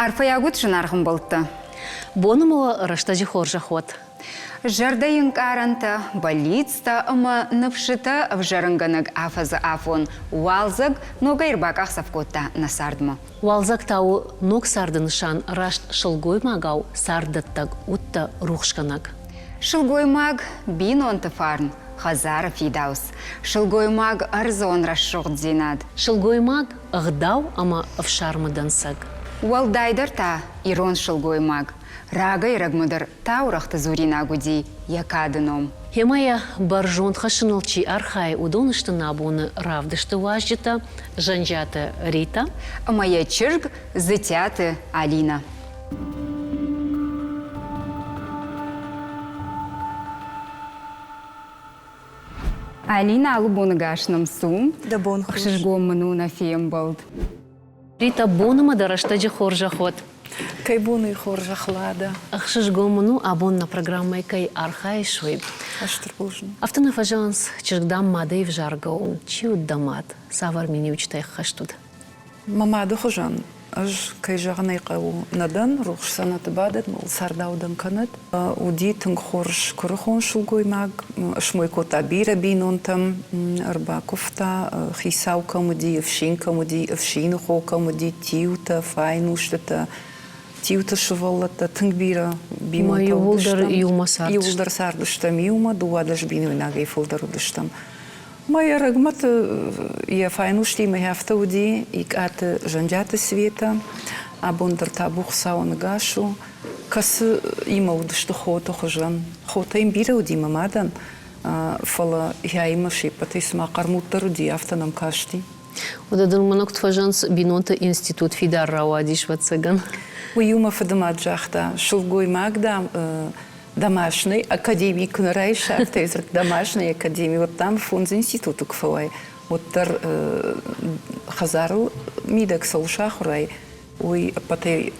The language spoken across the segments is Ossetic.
Арфӕйаг ут, зынаргъ ӕмбӕлттӕ! Боны ма рӕстӕджы хорзӕх уӕд! Зӕрдӕйы ӕнкъарӕнтӕ, бӕллицтӕ ӕмӕ ныфсытӕ ӕвзӕрынгӕнӕг афӕдзы афон уалдзӕг ногӕй ӕрбакъахдзӕф кодта нӕ цардмӕ. Уалдзӕг та у ног царды нысан, раст сылгоймагау царддӕттӕг, удтӕ рухсгӕнӕг. Сылгоймаг бинонты фарн, хӕдзары фидауц. Сылгоймаг ӕрдзон рӕсугъддзинад. Сылгоймаг ӕгъдау ӕмӕ ӕфсармы дӕнцӕг. Уӕлдайдӕр та ирон сылгоймаг. Рагӕй-рӕгмӕ дӕр таурӕгъты дзуринаг уыди йӕ кады ном. Гъемӕ йӕ бӕрзонд хӕссыныл чи архайы, уыдон сты нӕ абоны равдысты уазджытӕ Зӕнджиаты Ритӕ ӕмӕ йӕ чызг Дзытиаты Алинӕ. Алинӕ, алы боны гас нӕм цу. Дӕ бон хорз. Ӕхсызгон мын у нӕ фембӕлд. Рита, бонымӕ дӕ рӕстӕджы хорзӕх уӕд. Кӕй боны хорзӕх Лада? Ӕхсызгон мын у, абон нӕ программӕйы кӕй архайыс, уый. Стыр бузныг. Афтӕ нӕ фӕзӕгъынц, чызг, дам, мадӕй ӕвзаргӕ у. Чи уыд дӕ мад? Цавӕр миниуджытӕй ӕххӕст уыд? Мӕ мады хуызӕн ӕз, кӕй зӕгъын ӕй хъӕуы, нӕ дӕн, рухс дзӕнӕты бадӕд, мыл цардаудӕн кӕнӕд. Уыди тынг хорз куырыхон сылгоймаг, смой кодта бирӕ бинонтӕм, ӕрбакуывта, хицау кӕм уыди, ӕфсин кӕм уыди, ӕфсины хо кӕм уыди, тиутӕ, файнустытӕ, тиуты сывӕллӕттӕ тынг бирӕ бинонтӕ иууылдӕр иумӕ цардыстӕм. Иууылдӕр цардыстӕм иумӕ, 12 бинойнагӕй фылдӕр уыдыстӕм. Мӕ ӕрӕгмӕты йӕ файнустимӕ афтӕ уыди Икъаты Зӕнджиаты Светӕ, абон дӕр табу Хуыцауы ныгас у, кӕцыимӕ уыдысты хоты хуызӕн. Хотӕ йын бирӕ уыди мӕ мадӕн, фӕлӕ йӕимӕ се ппӕтӕй цыма хъӕрмуддӕр уыди, афтӕ нӕм касти. Уӕдӕ дын мӕнӕ куыд фӕзӕгъынц, бинонты институт фидар рауадис, ӕвӕццӕгӕн. Уый-иу мӕ фыдымад загъта, сылгоймаг, дам, домашней академи куы нӕ райса, афтӕ дзырд домашней академи, уӕд дам фондз институты куы фӕуай, уӕддӕр хӕдзарыл мидӕг цӕуыл сахуырай, уый ӕппӕтӕй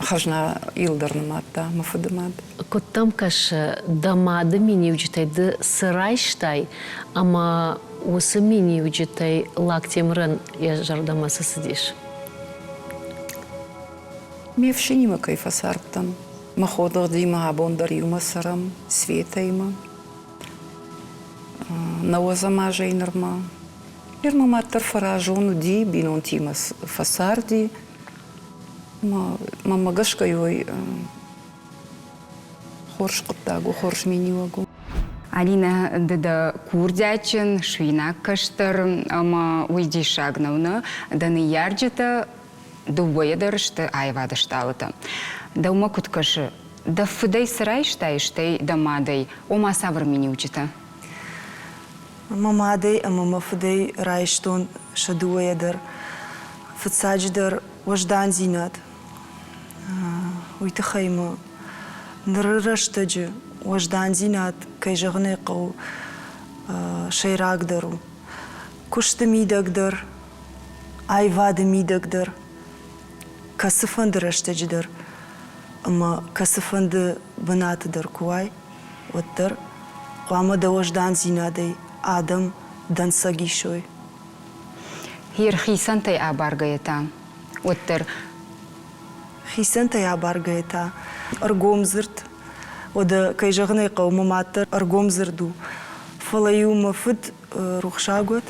хӕзна-йыл дӕр нымадта мӕ фыдымад. Куыд дӕм кӕсы, дӕ мады миниуджытӕй ды цы райстай ӕмӕ уыцы миниуджытӕй Лактемырӕн йӕ зӕрдӕмӕ цы цыдис? Ме фсинимӕ кӕй фӕцардтӕн, мӕ ходыгъдимӕ абон дӕр иумӕ цӕрӕм, Светӕимӕ. Нӕуӕдзӕм азӕй нырмӕ. Ныр мӕ мад дӕр фӕразон уыди, бинонтимӕ фӕцарди. Мӕнмӕ гӕсгӕ уый хорз хъуыддаг у, хорз миниуӕг у. Алинӕ, ды дӕ курдиатджын, суинаг кӕстӕр ӕмӕ уый диссаг нӕу, нӕ? Дӕ ныййарджытӕ дыууӕйӕ дӕр сты аивады стъалытӕ. Дӕумӕ куыд кӕсы, дӕ фыдӕй цы райстай, стӕй дӕ мадӕй, ома цавӕр миниуджытӕ? Мӕ мадӕй ӕмӕ мӕ фыдӕй райстон сӕ дыууӕйӕ дӕр. Фыццаджыдӕр уӕздандзинад. Уый тыххӕй мӕ ныры рӕстӕджы уӕздандзинад, кӕй зӕгъын ӕй хъӕуы, сӕйрагдӕр у. Куысты мидӕг дӕр, аивады мидӕг дӕр, кӕцыфӕнды рӕстӕджы дӕр ӕмӕ кӕцыфӕнды бынаты дӕр куы уай, уӕддӕр хъуамӕ дӕ уӕздандзинадӕй адӕм дӕнцӕг исой. Йе рхицӕнтӕй абаргӕйӕ та, уӕддӕр Хицӕнтӕй абаргӕйӕ та ӕргомдзырд, уӕдӕ, кӕй зӕгъын ӕй хъӕуы, мӕ мад дӕр ӕргомдзырд у. Фӕлӕ-иу мӕ фыд рухсаг уӕд.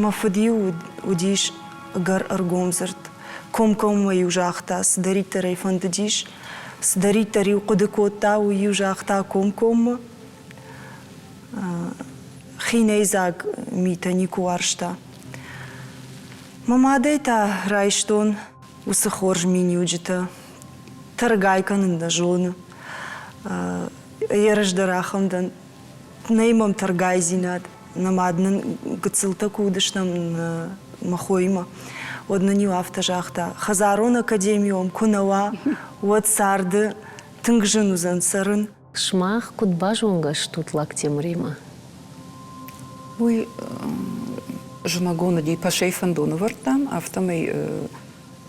Мӕ фыд-иу уыдис ӕгӕр ӕргомдзырд. Комкоммӕ-иу загъта, цыдӕриддӕр ӕй фӕндыдис, цыдӕриддӕр-иу хъуыды кодта, уый-иу загъта комкоммӕ. Хинӕйдзаг митӕ никуы уарзта. Мӕ мадӕй та райстон уыцы хорз миниуджытӕ. Тӕргай кӕнын нӕ зоны. Йӕ раздӕр ахӕм дӕн. Нӕй мӕм тӕргайдзинад. Нӕ мад нын гыццылтӕ куы уыдыстӕм мӕ хоимӕ, уӕд нын-иу афтӕ загъта, хӕдзарон академи уӕм куы нӕ уа, уӕд царды тынг зын уыдзӕн цӕрын. Сымах куыд базонгӕ стут Лактемыримӕ? Уый зымӕгон уыди, пӕсӕй фӕндон ӕвӕрдтам, афтӕмӕй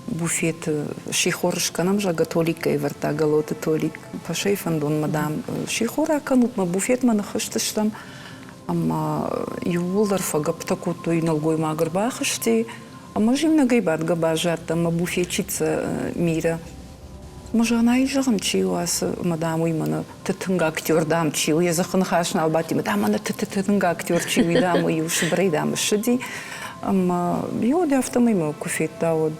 буфеты сихор скӕнӕм, зӕгъгӕ, Толиккӕй ӕвӕрдта Голоты Толик. Пӕсӕй фӕндонмӕ, дам, сихор акӕнут, мӕ буфетмӕ ныххызтыстӕм. Ӕмӕ иууылдӕр фӕгӕпптӕ кодтой, нӕлгоймаг ӕрбахызти. Ӕмӕ ӕз иунӕгӕй бадгӕ баззадтӕн мӕ буфетчица Мирӕ. Мӕ зӕгъын, зӕгъын, чи у ацы, ӕмӕ, дам, уый мӕнӕ тынг актер, дам, чи у, йӕ дзыхы ныхас нал бадти, ӕмӕ, дам, мӕнӕ тынг актер чи у, дам, уый иу Сыбырӕй, дам, ссыди. Ӕмӕ уӕд афтӕмӕй мӕ куы федта, уӕд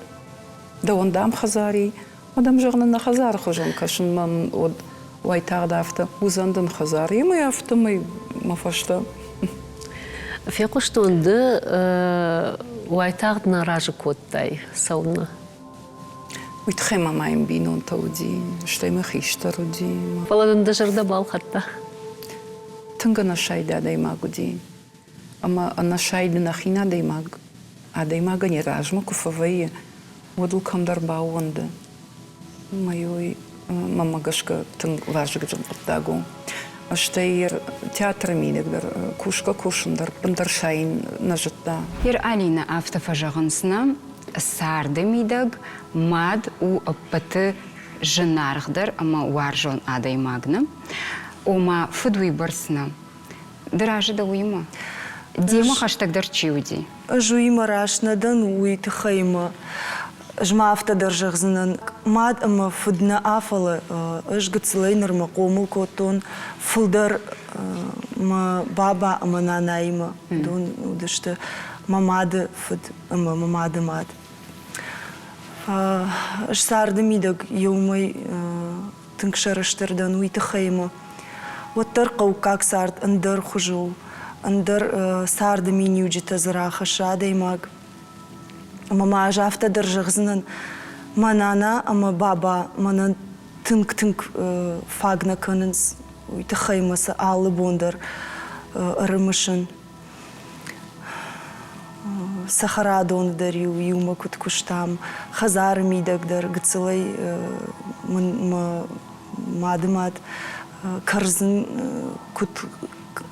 дӕуӕн, дам, хӕдзар и. Уӕд ӕм, зӕгъын, нӕ хӕдзары хуызӕн кӕсын мӕм уӕд уайтагъд афтӕ, уыдзӕн дын хӕдзар. Ӕмӕ афтӕмӕй мӕ фӕстӕ. Фехъуыстон, ды уайтагъд нӕ разы кодтай цӕуыннӕ? Уый тыххӕй ма ма йын бинонтӕ уыди, стӕй мӕ хистӕр уыди. Фӕлӕ дын дӕ зӕрдӕ балхӕдта? Тынг ӕнӕсайд адӕймаг уыди. Ӕмӕ ӕнӕсайд нӕхин адӕймаг адӕймагӕн йӕ размӕ куы фӕвӕййы, уӕд ыл кӕмдӕр баууӕнды. Ӕмӕ уый мӕнмӕ гӕсгӕ тынг вазыгджын хъуыддаг у. Стӕй театры мидӕг дӕр кусгӕ-кусын дӕр ӕппындӕр сайын нӕ зыдта. Ир Алинӕ афтӕ фӕзӕгъынц нӕ, царды мидӕг мад у ӕппӕты зынаргъдӕр ӕмӕ уарзон адӕймаг нӕ. Ома фыд уыйбӕрц нӕ. Ды разы дӕ уыимӕ? Демӕ хӕстӕгдӕр чи уыди? Ӕз уыимӕ раст нӕ дӕн, уый тыххӕй мӕ ӕз ма афтӕ дӕр зӕгъдзынӕн, мад ӕмӕ фыд нӕ, фӕлӕ ӕз гыццылӕй нырмӕ хъомыл кодтон фылдӕр мӕ баба ӕмӕ нанаимӕ. Уыдон уыдысты мӕ мады фыд ӕмӕ мӕ мады мад. Ӕз царды мидӕг иумӕ тынг сӕрыстыр дӕн уый тыххӕй ӕмӕ уӕддӕр хъӕуккаг цард ӕндӕр хуызы у, ӕндӕр царды миниуджытӕ дзы рахӕссы адӕймаг. Ӕмӕ ма ӕз афтӕ дӕр зӕгъдзынӕн, мӕ нана ӕмӕ баба мӕнӕн тынг-тынг фаг нӕ кӕнынц, уый тыххӕй мӕ сӕ алы бон дӕр ӕрымысын. Цӕхӕрадоны дӕр-иу иумӕ куыд куыстам, хӕдзары мидӕг дӕр гыццылӕй мын мӕ мадымад кӕрдзын куыд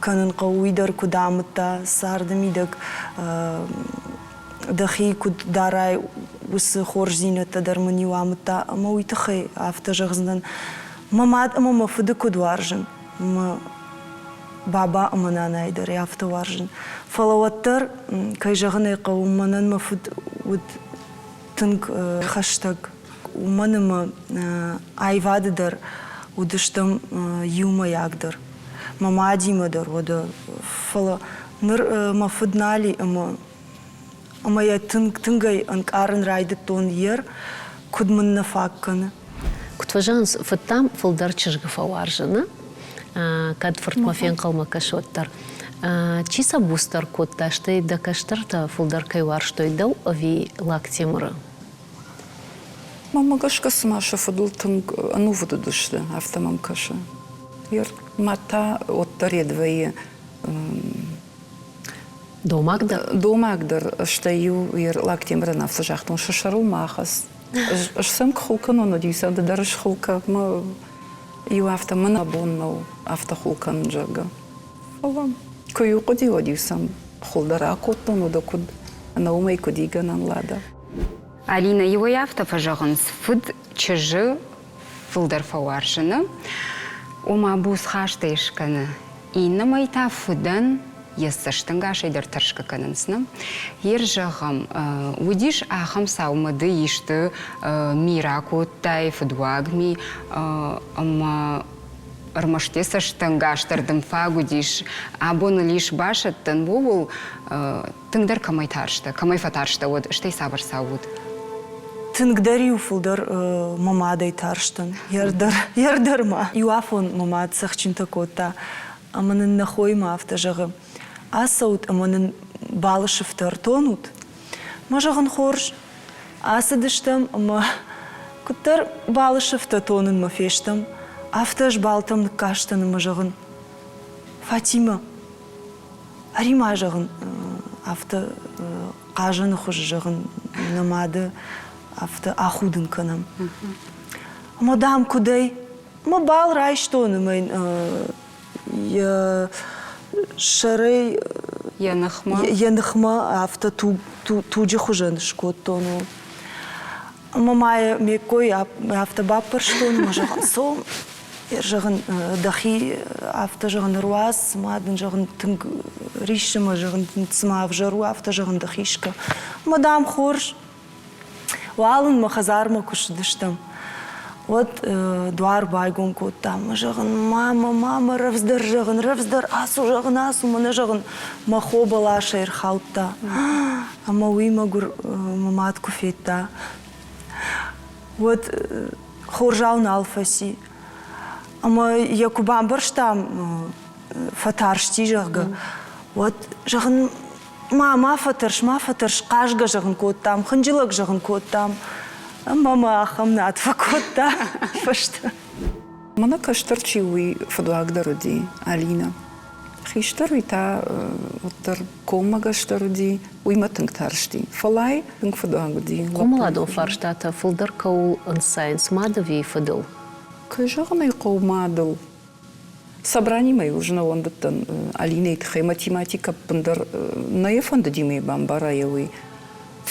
кӕнын хъӕуы, уый дӕр куыд амыдта, царды мидӕг дӕхи куыд дарай, уыцы хорздзинӕдтӕ дӕр мын-иу амыдта ӕмӕ уый тыххӕй афтӕ зӕгъдзынӕн, мӕ мад ӕмӕ мӕ фыды куыд уарзын, мӕ баба ӕмӕ нанайы дӕр афтӕ уарзын. Фӕлӕ уӕддӕр, кӕй зӕгъын ӕй хъӕуы, мӕнӕн мӕ фыд уыд тынг хӕстӕг. Уымӕн ӕмӕ аивады дӕр уыдыстӕм иумӕйаг дӕр. Мӕ мадимӕ дӕр уӕдӕ. Фӕлӕ ныр мӕ фыд нал и ӕмӕ ӕмӕ йӕ тынг тынгӕй ӕнкъарын райдыдтон ер, куыд мын нӕ фаг кӕны. Куыд фӕзӕгъынц, фыдтам фылдӕр чызгы фӕуарзыны, кӕд фыртмӕ фенхъӕлмӕ кӕсы, уӕддӕр. Чи сӕ буцдӕр кодта, стӕй дӕ кӕстӕртӕ фылдӕр кӕй уарзтой, дӕу ӕви Лактемыры? Мӕнмӕ гӕсгӕ цыма сӕ фыдыл тынг ӕнувыд уыдысты, афтӕ мӕм кӕсы. Мад та уӕддӕр йед вӕййы Домаг дӕр? Домаг дӕр, стӕй-иу йе Лактемырӕн афтӕ загътон, сӕ сӕрыл ма хӕц. Ӕз сӕм куы хыл кӕнон, уӕд-иу сӕ ды дӕр схыл кӕ. Мӕ иу афтӕ мӕн бон нӕу афтӕ хыл кӕнын, зӕгъгӕ. Фӕлӕ куы-иу хъуыди, уӕд-иу сӕм хыл дӕр акодтон, уӕдӕ куыд, ӕнӕ уымӕй куыд и гӕнӕн Лада. Алинӕ, иуӕй афтӕ фӕзӕгъынц, фыд чызджы фылдӕр фӕуарзыны, ома буцхастӕй скӕны. Иннӕмӕй та фыдӕн йӕ цӕстӕнгасӕй дӕр тӕрсгӕ кӕнынц. Нӕ? Ер зӕгъӕм, уыдис ахӕм цау мӕ ды исты ми ракодтай, фыдуаг ми, ӕмӕ ӕрмӕст йӕ цӕстӕнгас дӕр дын фаг уыдис. Абон ыл ис басӕттӕн, ууыл Тынгдӕр кӕмӕй тарстӕ, кӕмӕй фӕтарстӕ, уӕд стӕй цавӕр цау уыд? Тынгдӕр-иу фылдӕр мӕ мадӕй тарстӕн, йӕ ма. Иу афон мӕ мад цӕхджынтӕ кодта ӕмӕ нын нӕ хоимӕ афтӕ зӕгъы: ацӕут ӕмӕ нын балы сыфтӕ ӕртонут. Мӕ зӕгъын хорз. Ацыдыстӕм ӕмӕ куыддӕр балы сыфтӕ тонынмӕ фестӕм, афтӕ ӕз балтӕм ныккастӕн ӕмӕ зӕгъын: Фатимӕ, Ӕри-ма, зӕгъын, афтӕ хъазӕны хуызы, зӕгъын, нӕ мады афтӕ ахудын кӕнӕм. Ӕмӕ, дам, куыдӕй? Мӕ бал райстон ӕмӕ йын йӕ сӕрӕй йӕ ныхмӕ йӕ ныхмӕ афтӕ туджы хуызӕн скодтон. Ӕмӕ ма йӕ ме ккой афтӕ баппӕрстон ӕмӕ зӕгъын, цом. Зӕгъын, дӕхи афтӕ зӕгъын ӕруадз, цыма дын зӕгъын тынг риссы мӕ зӕгъын цыма ӕвзӕр у, афтӕ зӕгъын дӕхи скӕ. Ӕмӕ дам хорз. Уалынмӕ хӕдзармӕ куы ссыдыстӕм, уӕд дуар байгом кодта ӕмӕ зӕгъын, мамӕ, мамӕ, рӕвдздӕр зӕгъын, рӕвдздӕр ацу, зӕгъын, ацу, мӕнӕ зӕгъын, мӕ хо бӕласӕй ӕрхаудта. Ӕмӕ уый мӕгуыр мӕ мад куы федта, уӕд хорзау нал фӕци. Ӕмӕ йӕ куы бамбӕрстам, фӕтарсти, зӕгъгӕ, уӕд, зӕгъын, ма, ма фӕтӕрс, ма фӕтӕрс, хъазгӕ зӕгъын кодтам, хынджылӕг зӕгъын кодтам. Ӕмӕ мӕ ахӕм над фӕкодта фӕстӕ. Мӕнӕ кӕстӕр чи у, уый фыдуагдӕр уыди, Алинӕ. Хистӕр уый та уӕддӕр коммӕгӕсдӕр уыди, уый мӕ тынг тарсти. Фӕлӕ ай тынг фыдуаг уыди. Хъомыладон фарстатӕ фылдӕр кӕуыл ӕнцайынц, мад ӕви фыдыл? Кӕй зӕгъын ӕй хъӕуы, мадыл. Собранимӕ-иу ӕз нӕ уӕндыдтӕн Алинӕйы тыххӕй математикӕ ӕппындӕр нӕ йӕ фӕндыди мӕ бамбара йӕ уый.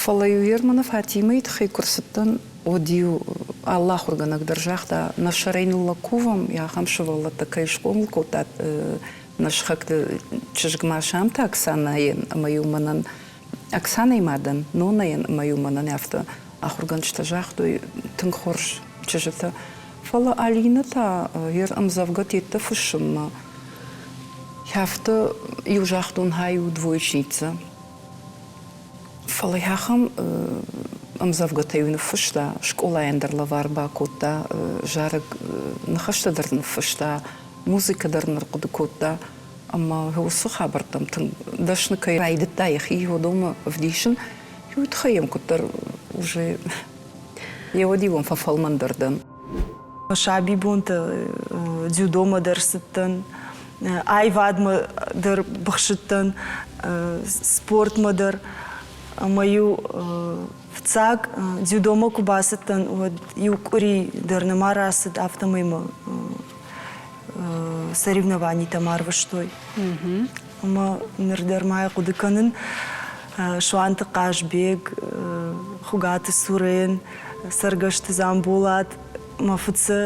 Фӕлӕ-иу Ерманы Фатимӕйы тыххӕй куы рцыдтӕн, уӕд-иу алы ахуыргӕнӕг дӕр загъта, нӕ сӕрӕй ныллӕг кувӕм, ахӕм сывӕллӕттӕ кӕй схъомыл кодтат нӕ сыхӕгты чызг Масамты Оксанӕйӕн ӕмӕ-иу мӕнӕн Оксанӕйы мадӕн, Нонайӕн ӕмӕ-иу мӕнӕн афтӕ ахуыргӕнджытӕ загътой, тынг хорз чызджытӕ. Фӕлӕ Алинӕ та йе ӕмдзӕвгӕтӕ фыссынмӕ афтӕ иу загътон, хай у двоечница. Фӕлӕ ахӕм ӕмдзӕвгӕтӕ-иу ныффыста, скъолайӕн дӕр лӕвар бакодта, зарӕг ныхӕстӕ дӕр ныффыста, музыкӕ дӕр нырхъуыды кодта. Ӕмӕ уыцы хабӕрттӕм тынг дӕсны кӕй райдыдта йӕхи уыдонмӕ ӕвдисын, уый тыххӕй йӕм куыддӕр уже йӕ уӕд-иу фӕфӕлмӕндӕр дӕн. Сабибонты дзюдомӕ дӕр цыдтӕн, аивадмӕ дӕр быхсыдтӕн, спортмӕ дӕр. Ӕмӕ-иу фыццаг дзюдомӕ куы бацыдтӕн, уӕд иу къуыри дӕр нӕма рацыд, афтӕмӕй мӕ соревнованитӕм арвыстой. Ӕмӕ ныр дӕр ма хъуыды кӕнын, Суанты Хъазбег, Хуыгаты Сурен, Цӕргӕсты Дзамболат мӕ фыд сӕ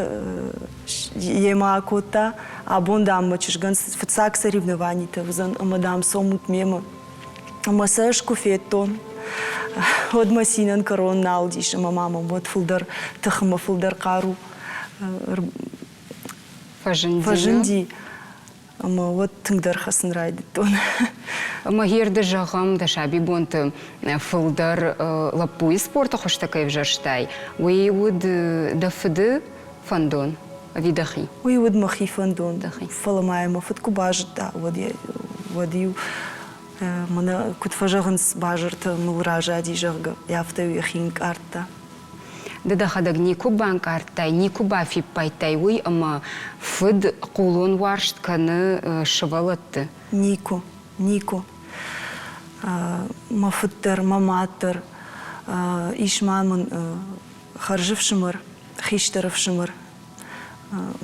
йемӕ акодта. Абон, дам, мӕ чызгӕн фыццаг соревнованитӕ уыдзӕн ӕмӕ, дам, цомут мемӕ. Ӕмӕ сӕ ӕз куы федтон, уӕд мӕ цинӕн кӕрон нал уыдис ӕмӕ ма мӕм уӕд фылдӕр тых ӕмӕ фылдӕр хъару фӕзынди. Ӕмӕ уӕд тынгдӕр хӕцын райдыдтон. Ӕмӕ гъер ды зӕгъӕм, дӕ сабибонты фылдӕр лӕппуйы спорты хуызтӕ кӕй ӕвзӕрстай, уый уыд дӕ фыды фӕндон ӕви дӕхи? Уый уыд мӕхи фӕндон. Фӕлӕ ма йӕ мӕ фыд куы базыдта, уӕд-иу мӕнӕ куыд фӕзӕгъынц, базыртӕ мыл разади, зӕгъгӕ, афтӕ-иу йӕхи нкъардта. Ды дӕхӕдӕг никуы банкъардтай, никуы бафиппайдтай уый, ӕмӕ фыд хъулон уарзт кӕны сывӕллӕтты? Никуы, никуы. Мӕ фыд дӕр, мӕ мад дӕр. Ис ма мын хӕрзӕфсымӕр, хистӕр ӕфсымӕр.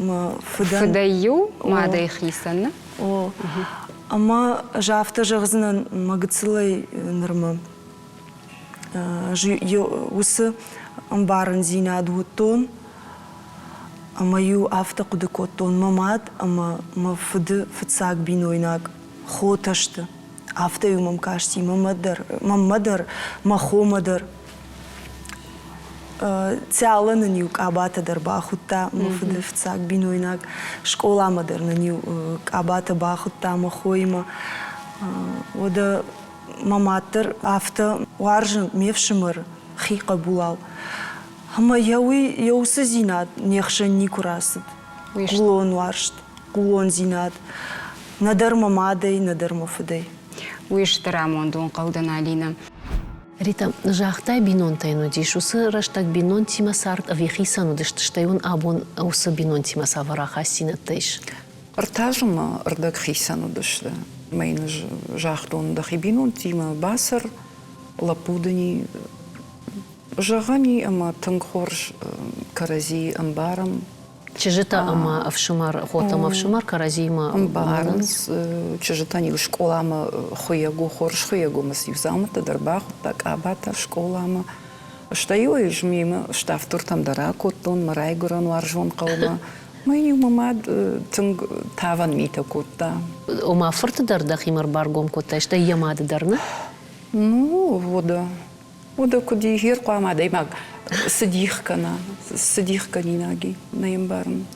Мӕ фыдӕн... Фыдӕй иу, мадӕй хицӕн, нӕ? О. Ӕмӕ ӕз афтӕ зӕгъдзынӕн мӕ гыццылӕй нырмӕ. Уыцы ӕмбарындзинад уыдтон ӕмӕ-иу афтӕ хъуыды кодтон, мӕ мад ӕмӕ мӕ фыды фыццаг бинойнаг хотӕ сты. Афтӕ-иу мӕм касти мӕнмӕ дӕр, мӕнмӕ дӕр, мӕ хомӕ дӕр. Циалӕ нын-иу къабатӕ дӕр бахуыдта мӕ фыды фыццаг бинойнаг. Скъоламӕ дӕр нын-иу къабатӕ бахуыдта мӕ хоимӕ. Уӕдӕ мӕ мад дӕр афтӕ уарзы ме фсымӕры хи хъӕбулау. Ӕмӕ йӕ уый йӕ уыцы дзинад не хсӕн никуы рацыд. Хъулон уарзт, хъулондзинад. Нӕдӕр мӕ мадӕй, нӕдӕр мӕ фыдӕй. Уый стыр амонд у, ӕнхъӕлдӕн, Алинӕ. Рита, загътай, бинонтӕ йын уыдис. Уыцы рӕстӕг бинонтимӕ цард ӕви хицӕн уыдысты, стӕй уын абон уыцы бинонтимӕ цавӕр ахастдзинӕдтӕ ис? Ӕртӕ азы ма ӕрдӕг хицӕн уыдысты. Мӕ йын ӕз загътон, дӕхи бинонтимӕ бацӕр, лӕппу дын и. Зӕгъӕн и, ӕмӕ тынг хорз кӕрӕдзи ӕмбарӕм. Чызджытӕ ӕмӕ ӕфсымӕр, хотӕ ӕмӕ ӕфсымӕр кӕрӕдзиимӕ ӕмбарынц. Чызджытӕн-иу скъоламӕ хуыйӕг у, хорз хуыйӕг у, ӕмӕ сӕ-иу дзаумӕттӕ дӕр бахуыдта, къабатӕ скъоламӕ. Стӕй-иу ӕз мемӕ ставддуртӕм дӕр акодтон мӕ райгуырӕн уарзон хъӕумӕ. Мӕ-иу мӕ мад тынг тавӕн митӕ кодта. Ома фырты дӕр дӕхимӕ ӕрбаргом кодтай, стӕй йӕ мады дӕр, нӕ? Ну, уӕдӕ. Уӕдӕ куыд и, гъер хъуамӕ адӕймаг цы дих кӕна, цы дих кӕнинаг и, нӕ йын барын.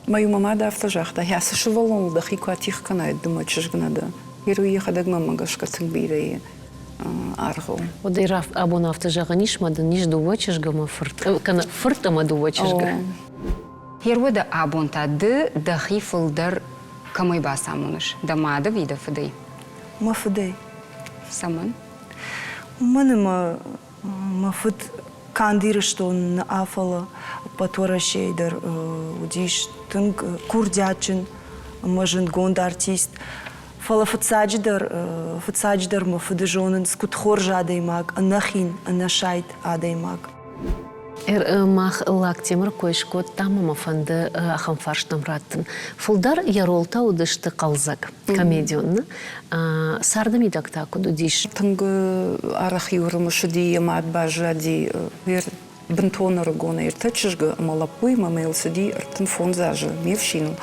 Мӕ-иу мӕ мад афтӕ загъта, цы сывӕллоныл дӕхи куы атигъ кӕнай, ды мӕ чызг нӕ дӕ. Гъер уый йӕхӕдӕг мӕнмӕ гӕсгӕ тынг бирӕ и аргъыл. Уӕдӕй абон афтӕ зӕгъӕн ис, мӕ дын ис дыууӕ чызгы ӕмӕ фырт, кӕнӕ фырт ӕмӕ дыууӕ чызгы. Гъер уӕдӕ абон та ды дӕхи фылдӕр кӕмӕй бацамоныс, дӕ мад ӕви дӕ фыдӕй? Мӕ фыдӕй. Цӕмӕн? Уымӕн ӕмӕ мӕ фыд канд Ирыстоны нӕ, фӕлӕ ӕппӕт Уӕрӕсейы дӕр уыдис тынг курдиатджын ӕмӕ зындгонд артист. Фӕлӕ фыццаджыдӕр, фыццаджыдӕр мӕ фыды зонынц куыд хорз адӕймаг, ӕнӕхин, ӕнӕсайд адӕймаг. Мах Лактемыр кой скодтам ӕмӕ фӕнды ахӕм фарстӕм раттын. Фылдӕр йӕ ролтӕ уыдысты хъӕлдзӕг, комедион. Царды мидӕг та куыд уыдис? Тынг арӕх-иу ӕрымысыди, йӕ мад баззади бынтон ӕрыгонӕй ӕртӕ чызгы ӕмӕ лӕппуимӕ ӕмӕ йыл цыди 35 азы ме фсиныл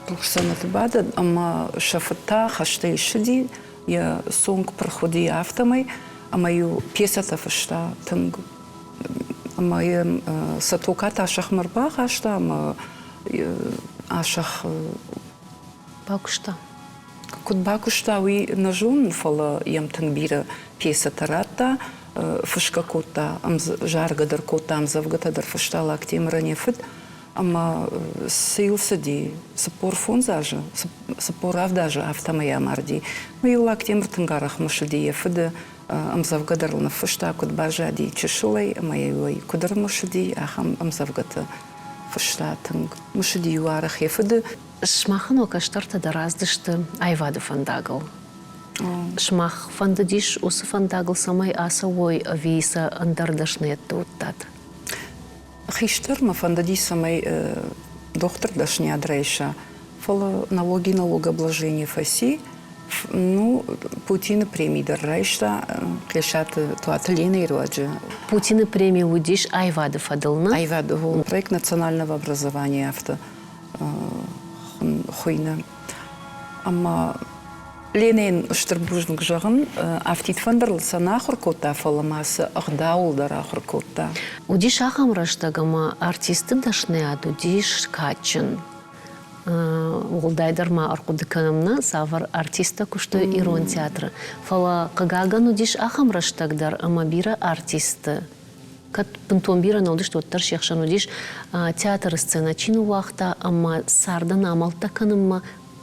рухс дзӕнӕты бадӕд ӕмӕ сӕ фыд та хӕстӕй ссыди, йӕ цонг пырх уыди афтӕмӕй ӕмӕ-иу пьесӕтӕ фыста тынг ӕмӕ йӕм сӕ токат Асӕхмӕ ӕрбахаста ӕмӕ Асӕх бакуыста. Куыд бакуыста, уый нӕ зонын, фӕлӕ йӕм тынг бирӕ пьесӕтӕ радта, фысгӕ кодта, заргӕ дӕр кодта, ӕмдзӕвгӕтӕ дӕр фыста Лактемырӕн йӕ фыд. Ӕмӕ цы йыл цыди, 45 азы, 47 азы афтӕмӕй амарди. Мӕ Лактемыр тынг арӕх мысыди йӕ фыды, ӕмдзӕвгӕ дӕр ыл ныффыста, куыд баззади чысылӕй ӕмӕ йӕ куыд ӕрымысыди, ахӕм ӕмдзӕвгӕтӕ фыста тынг. Мысыди-иу арӕх йӕ фыды. Сымахӕн уӕ кӕстӕртӕ дӕр ацыдысты аивады фӕндагыл. Сымах фӕндыдис уыцы фӕндагыл цӕмӕй ацӕуой ӕви сӕ ӕндӕр дӕсныйӕдты уыдтат? Хистӕр мӕ фӕндыди, цӕмӕй дохтыр дӕсныйад райса, фӕлӕ налоги налогообложение фӕци. Ну, Путины преми дӕр райста Хъесаты Туаты Ленӕйы руаджы. Путины преми уыдис аивады фӕдыл, нӕ? Аивады, проект национального образования афтӕ хуыйны. Ӕмӕ Ленӕйӕн стыр бузныг зӕгъын, афтид фӕндырыл сӕ нӕ ахуыр кодта, фӕлӕ ма сӕ ӕгъдауыл дӕр ахуыр кодта. Уыдис ахӕм рӕстӕг, ӕмӕ артисты дӕсныйад уыдис кадджын. Уӕлдайдӕр ма ӕрхъуыды кӕнӕм нӕ, цавӕр артисттӕ куыстой ирон театры. Фӕлӕ, хъыгагӕн, уыдис ахӕм рӕстӕг дӕр, ӕмӕ бирӕ артистты кӕд бынтон бирӕ нӕ уыдысты, уӕддӕр се хсӕн уыдис театры сценӕ чи ныууагъта ӕмӕ цардӕн амӕлттӕ кӕнынмӕ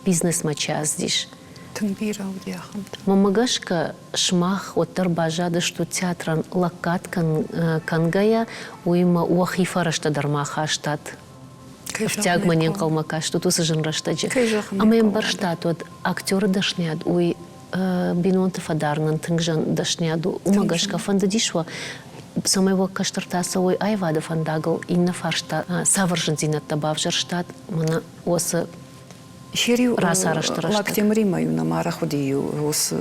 бизнесмӕ чи ацыдис. Тынг бирӕ уыди ахӕмтӕ. Мӕнмӕ гӕсгӕ, сымах уӕддӕр баззадыстут театрӕн лӕггад кӕнгӕйӕ, уыимӕ уӕхи фӕрӕзтӕ дӕр ма хастат. Ӕфтиагмӕ не нхъӕлмӕ кастут уыцы зын рӕстӕджы. Ӕмӕ ӕмбӕрстат, уӕд актеры дӕсныйад уый бинонты фӕдарынӕн тынг зын дӕсныйад у. Уымӕ гӕсгӕ фӕндыдис уӕ, цӕмӕй уӕ кӕстӕртӕ цӕуой аивады фӕндагыл, иннӕ фарста цавӕр зындзинӕдтӕ бавзӕрстат, мӕнӕ уыцы Хериу рацарӕзты рӕстӕг. Лактемыримӕ-иу нӕм арӕх уыди уыцы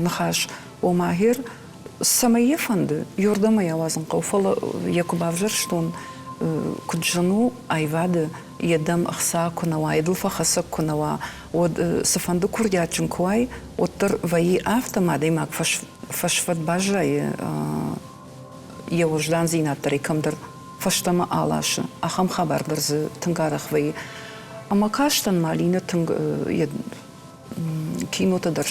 ныхас, ома гъер цӕмӕй йӕ фӕнды, ёрдӕм ӕй ауадзын хъӕуы, фӕлӕ йӕ куы бавзӕрстон, куыд зын у аивады, йӕ дӕм ӕхца куы нӕ уа, йӕ дыл фӕхӕцӕг куы нӕ уа, уӕд цыфӕнды курдиатджын куы уай, уӕддӕр вӕййы афтӕ, ӕмӕ адӕймаг фӕсфӕд баззайы йӕ уӕздандзинад дӕр ӕй кӕмдӕр фӕстӕмӕ аласы. Ахӕм хабар дӕр дзы тынг арӕх вӕййы. Ӕмӕ кастӕн Малинӕ тынг йӕ кинотӕ дӕр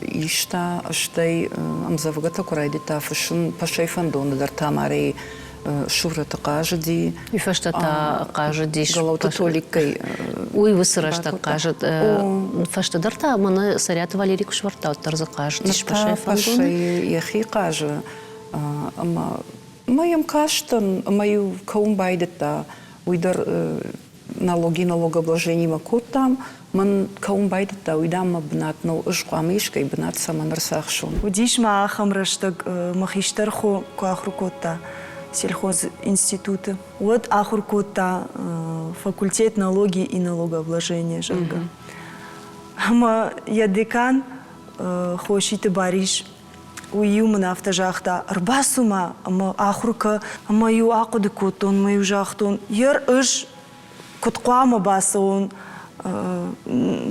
иста, стӕй ӕмдзӕвгӕтӕ куы райдыдта фыссын, Пӕсӕй фӕндоны дӕр Тамарӕйы сурӕты хъазыди. Уый фӕстӕ та хъазыдис. Голоты Толиккӕй. Уый уыцы рӕстӕг хъазыд. Фӕстӕдӕр та мӕнӕ Цӕриаты Валерий куы сӕвӕрдта, уӕддӕр дзы хъазыдис Пӕсӕй фӕндоны. Пӕсӕйы йӕхи хъазы ӕмӕ ма йӕм кастӕн ӕмӕ-иу кӕуын байдыдта. Уый дӕр налоги налогообложениемӕ кодтам. Мӕн кӕуын байдыдта, уый, дам, мӕ бынат нӕу, ӕз хъуамӕ искӕй бынат цӕмӕн ӕрцахсон. Уыдис ма ахӕм рӕстӕг, мӕ хистӕр хо куы ахуыр кодта сельхозинституты, уӕд ахуыр кодта факультет налоги и налогообложения, зӕгъгӕ. Ӕмӕ йӕ декан Хоситы Барис уый-иу мын афтӕ загъта, ӕрбацу-ма ӕмӕ ахуыр кӕ. Ӕмӕ-иу ахъуыды кодтон, ӕмӕ-иу загътон, ер ӕз. Куыд хъуамӕ бацӕуон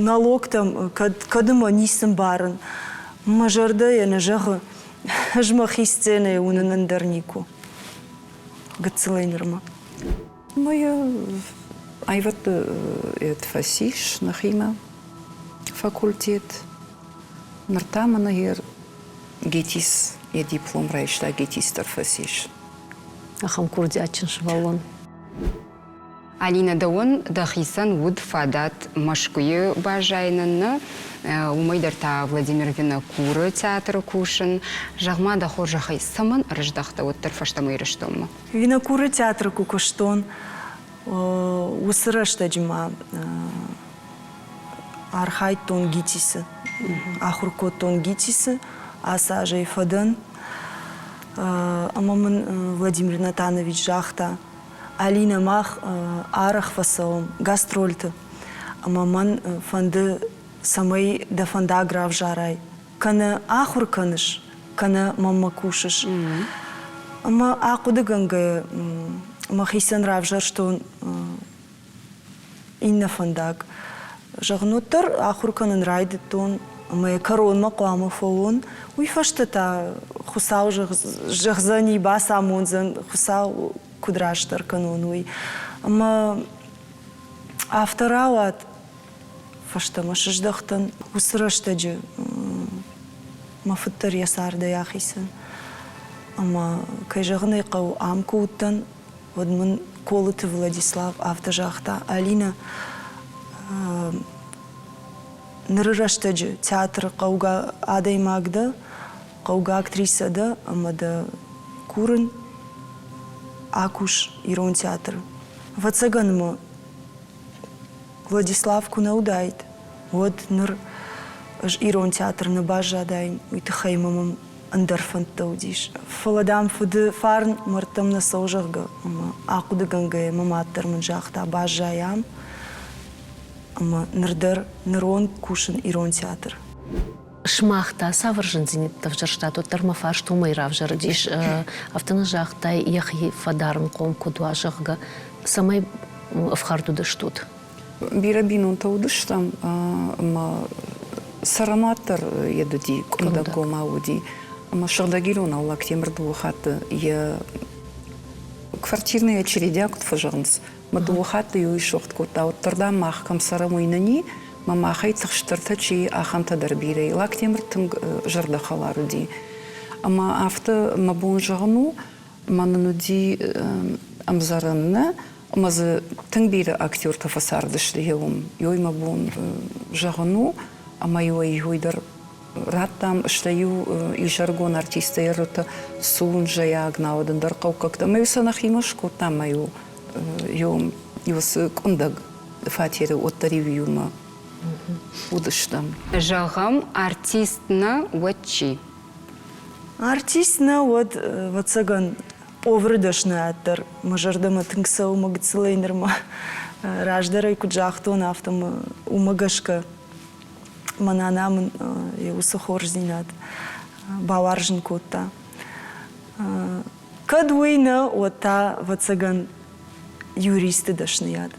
налогтӕм, кӕд, кӕд ӕмӕ ницы мбарын. Мӕ зӕрдӕ йӕ нӕ зӕгъы, ӕз мӕхи сценӕйы уынын ӕндӕр никуы. Гыццылӕй нырмӕ. Мӕ аивӕдты фӕцис нӕхимӕ факультет. Ныр та мӕнӕ ГИТИС йӕ диплом райста, ГИТИС дӕр фӕцис. Ахӕм курдиатджын сывӕллон. Алинӕ, дӕуӕн дӕхицӕн уыд фадат Мӕскуыйы баззайынӕн нӕ, уымӕй дӕр та Владимир Винокуры театры кусын. Зӕгъ-ма, дӕ хорзӕхӕй, цӕмӕн ӕрыздӕхтӕ уӕддӕр фӕстӕмӕ Ирыстонмӕ? Винокуры театры куы куыстон, уыцы рӕстӕджы ма архайдтон ГИТИС-ы. Ахуыр кодтон ГИТИС-ы, ацы азӕй фӕдӕн. Ӕмӕ мын Владимир Натанович загъта, Алинӕ, мах арӕх фӕцӕуӕм гастрольты, ӕмӕ мӕн фӕнды, цӕмӕй дӕ фӕндаг равзарай. Кӕнӕ ахуыр кӕныс, кӕнӕ мӕнмӕ кусыс. Ӕмӕ ахъуыдыгӕнгӕ мӕхицӕн равзӕрстон иннӕ фӕндаг. Зӕгъын, уӕддӕр ахуыр кӕнын райдыдтон ӕмӕ йӕ кӕронмӕ хъуамӕ фӕуон. Уый фӕстӕ та Хуыцау зӕгъдзӕни, бацамондзӕн, Хуыцау куыд растдӕр кӕнон, уый. Ӕмӕ афтӕ рауад, фӕстӕмӕ сыздӕхтӕн. Уыцы рӕстӕджы мӕ фыд дӕр йӕ цардӕй ахицӕн. Ӕмӕ, кӕй зӕгъын ӕй хъӕуы, ам куы уыдтӕн, уӕд мын Колыты Владислав афтӕ загъта, Алинӕ, ныры рӕстӕджы театры хъӕугӕ адӕймаг дӕ, хъӕугӕ актрисӕ дӕ ӕмӕ дӕ курын, акус ирон театры. Ӕвӕццӕгӕн мӕ Владислав куы нӕ уыдаид, уӕд ныр ӕз ирон театры нӕ баззадаин, уый тыххӕй мӕм ӕндӕр фӕндтӕ уыдис. Фӕлӕ, дам, фыды фарн мӕрдтӕм нӕ цӕуы, зӕгъгӕ, ӕмӕ ахъуыдыгӕнгӕйӕ мӕ мад дӕр мын загъта, баззай ам ӕмӕ ныр дӕр ныронг кусын ирон театры. Сымах та цавӕр зындзинӕдтӕ ӕвзӕрстат, уӕддӕр мӕ фарст уымӕй равзӕрдис. Афтӕ нӕ загътай, йӕхи фӕдарынхъом куыд уа, зӕгъгӕ, цӕмӕй ӕфхӕрд уыдыстут? Бирӕ бинонтӕ уыдыстӕм ӕмӕ цӕрӕнуат дӕр йед уыди, къуындӕггомау уыди. Ӕмӕ сыгъдӕг иронау Лактемыр дыууӕ хатты йӕ квартирный очередя куыд фӕзӕгъынц, мӕ дыууӕ хатты иу исуӕгъд кодта, уӕддӕр, дам, мах кӕм цӕрӕм, уый нын и, мӕ махӕй тыхстдӕртӕ чи, ахӕмтӕ дӕр бирӕ и. Лактемыр тынг зӕрдӕхӕлар уыди. Ӕмӕ афтӕ мӕ бон зӕгъын у, мӕ нын уыди ӕмдзӕрӕн нӕ, ӕмӕ дзы тынг бирӕ актертӕ фӕцардысты уым. Ёй мӕ бон зӕгъын у, ӕмӕ иуӕй-иуӕй дӕр радтам, стӕй-иу изӕрыгон артисттӕ ӕррутӕ сунжӕйаг, науӕд ӕндӕр хъӕуккӕгтӕ, ӕмӕ-иу сӕ нӕхимӕ скодтам, ӕмӕ-иу уыцы къуындӕг фатеры уӕддӕр-иу иумӕ уыдыстӕм. Зӕгъӕм, артист нӕ, уӕд чи? Артист нӕ, уӕд, ӕвӕццӕгӕн, повары дӕсныйад дӕр мӕ зӕрдӕмӕ тынг цӕуы мӕ гыццылӕй нырмӕ. Раздӕр ӕй куыд загътон, афтӕ уымӕ гӕсгӕ мӕ нана мын йӕ уыцы хорздзинад бауарзын кодта. Кӕд уый нӕ, уӕд та, ӕвӕццӕгӕн, юристы дӕсныйад.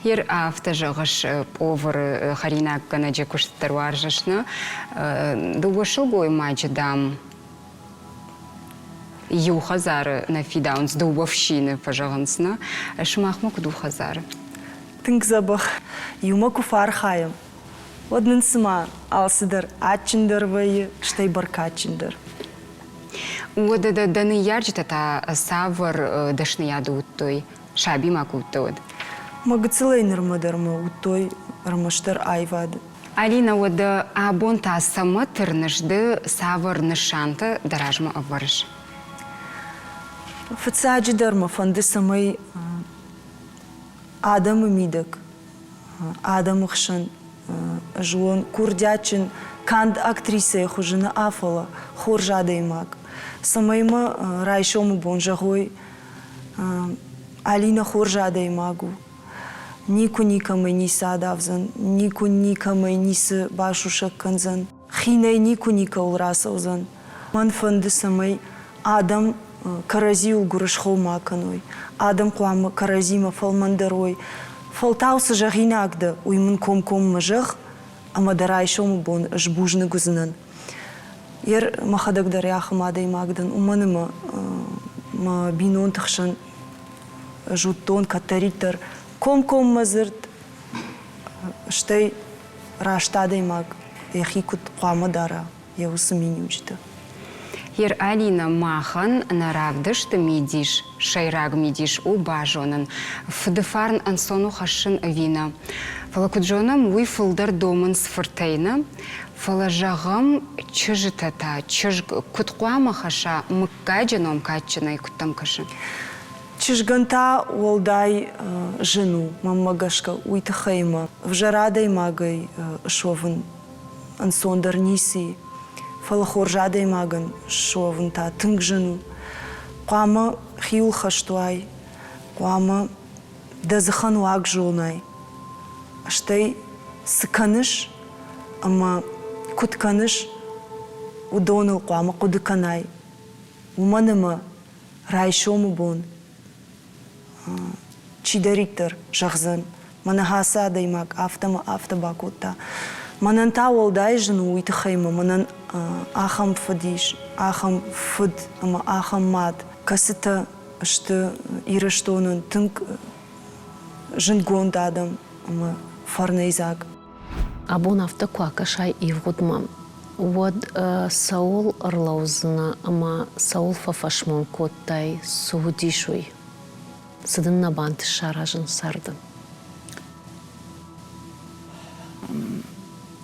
Ер афтӕ зӕгъыс, повары хӕринаггӕнӕджы куыст дӕр уарзыс, нӕ? Дыууӕ сылгоймаджы, дам, иу хӕдзары нӕ фидауынц, дыууӕ фсины фӕзӕгъынц, нӕ? Сымахмӕ куыд у хӕдзары? Тынг дзӕбӕх. Иумӕ куы фӕархайӕм, уӕд нын цыма алцыдӕр адджындӕр вӕййы, стӕй бӕркадджындӕр. Уӕдӕ дӕ дӕ ныййарджытӕ та цавӕр дӕсныйады уыдтой, сабимӕ куы уыдтӕ, уӕд? Мӕ гыццылӕй нырмӕ дӕр мӕ уыдтой ӕрмӕстдӕр аивады. Алинӕ, уӕдӕ абон та цӕмӕ тырныс ды, цавӕр нысантӕ дӕ размӕ ӕвӕрыс? Фыццаджыдӕр мӕ фӕнды, цӕмӕй адӕмы мидӕг, адӕмы хсӕн ӕз уон курдиатджын канд актрисӕйы хуызы нӕ, фӕлӕ хорз адӕймаг. Цӕмӕй мӕ райсомы бон зӕгъой, Алинӕ хорз адӕймаг у, никуы никӕмӕй ницы адавдзӕн, никуы никӕмӕй ницы басусӕг кӕндзӕн, хинӕй никуы никӕуыл рацӕудзӕн. Мӕн фӕнды, цӕмӕй адӕм кӕрӕдзиуыл гуырысхо ма кӕной, адӕм хъуамӕ кӕрӕдзимӕ фӕлмӕндӕр уой. Фӕлтау цы зӕгъинаг дӕ, уый мын комкоммӕ зӕгъ, ӕмӕ дӕ райсомы бон ӕз бузныг уыдзынӕн. Ер мӕхӕдӕг дӕр ахӕм адӕймаг дӕн, уымӕн ӕмӕ мӕ бинонты хсӕн ӕз уыдтон кӕддӕриддӕр комкоммӕ дзырд, стӕй раст адӕймаг йӕхи куыд хъуамӕ дара, йӕ уыцы миниуджытӕ. Ер Алина махӕн нӕ равдысты мидис, сӕйраг мидис у базонын, фыды фарн ӕнцон у хӕссын ӕви нӕ. Фӕлӕ куыд зонӕм, уый фылдӕр домынц фыртӕй нӕ, фӕлӕ зӕгъӕм, чызджытӕ та чызг куыд хъуамӕ хӕсса мыггаджы ном кадджынӕй, куыд дӕм кӕсы? Чызгӕн та уӕлдай зын у, мӕнмӕ гӕсгӕ, уый тыххӕй ӕмӕ ӕвзӕр адӕймагӕй суӕвын ӕнцондӕр ницы и, фӕлӕ хорз адӕймагӕн суӕвын та тынг зын у. Хъуамӕ хиуылхӕст уай, хъуамӕ дӕ дзыхӕн уаг зонай, стӕй цы кӕныс ӕмӕ куыд кӕныс, уыдоныл хъуамӕ хъуыды кӕнай, уымӕн ӕмӕ райсомы бон чидӕриддӕр зӕгъдзӕн, мӕнӕ ацы адӕймаг афтӕ мӕ афтӕ бакодта. Мӕнӕн та уӕлдай зын у уый тыххӕй ӕмӕ мӕнӕн ахӕм фыд ис, ахӕм фыд ӕмӕ ахӕм мад, кӕцытӕ сты Ирыстонӕн тынг зындгонд адӕм ӕмӕ фӕрнӕйдзаг. Абон афтӕ куы акӕсай ивгъуыдмӕ, уӕд цӕуыл ӕрлӕудзынӕ ӕмӕ цӕуыл фӕфӕсмон кодтай, цы уыдис уый? Цы дын нӕ бантыст саразын царды?